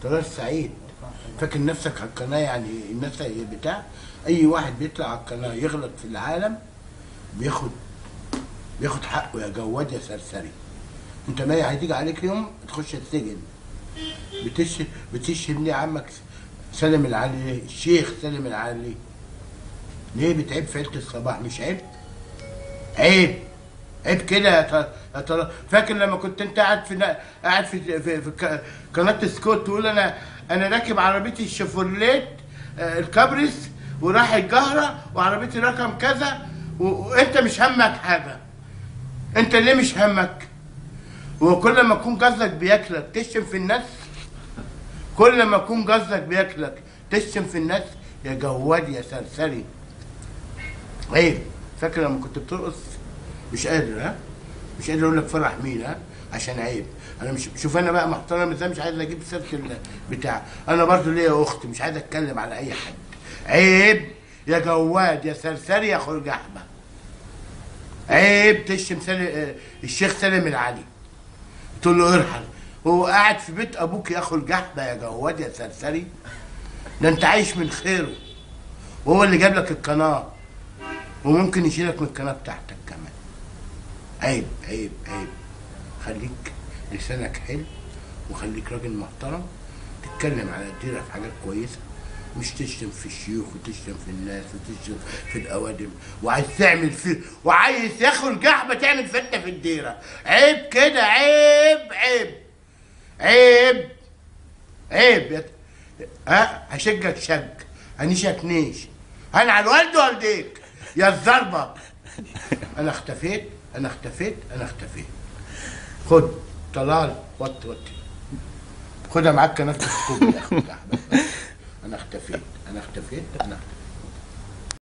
طلال سعيد، فاكر نفسك على القناة يعني الناس بتاع اي واحد بيطلع على القناة يغلط في العالم بياخد حقه يا جواد يا سرسري. انت ما هتيجي عليك يوم تخش السجن. بتشتم ليه عمك سالم العلي، الشيخ سالم العلي؟ ليه بتعيب في عيله الصباح؟ مش عيب؟ عيب، عيب كده يا طلال. فاكر لما كنت انت قاعد في قاعد في في, في قناة سكوت تقول انا راكب عربيتي الشيفورليت الكابريس وراح الجهره وعربيتي رقم كذا، وانت مش همك حاجة. انت ليه مش همك؟ وكل ما يكون جوزك بياكلك تشتم في الناس؟ كل ما يكون جوزك بياكلك تشتم في الناس يا جواد يا سرسري. عيب. فاكر لما كنت بترقص؟ مش قادر، ها؟ مش قادر اقول لك فرح مين، ها؟ عشان عيب. انا مش، شوف انا بقى محترم ازاي، مش عايز اجيب سيره البتاع. انا برضو ليا اخت، مش عايز اتكلم على اي حد. عيب يا جواد يا سرسري يا خرج احمد. عيب تشتم الشيخ سالم العلي، تقول له ارحل، هو قاعد في بيت ابوك يا اخو الجحبه يا جواد يا سرسري. ده انت عايش من خيره، وهو اللي جاب لك القناة، وممكن يشيلك من القناة بتاعتك كمان. عيب عيب عيب. خليك لسانك حلو، وخليك راجل محترم، تتكلم على الديرة في حاجات كويسة، مش تشتم في الشيوخ وتشتم في الناس وتشتم في الاوادم، وعايز تعمل في، وعايز يا اخو الجحبه تعمل فتنة في الديرة. عيب كده، عيب عيب عيب عيب. ها هشجك شج، هنيشك نيش، هنعل والد والديك يا الضربة. انا اختفيت، انا اختفيت، انا اختفيت. خد طلال، وطي وطي، خدها معاك قناة السكوب يا اخو الجحبه. انا اختفيت، انا اختفيت، انا اختفيت.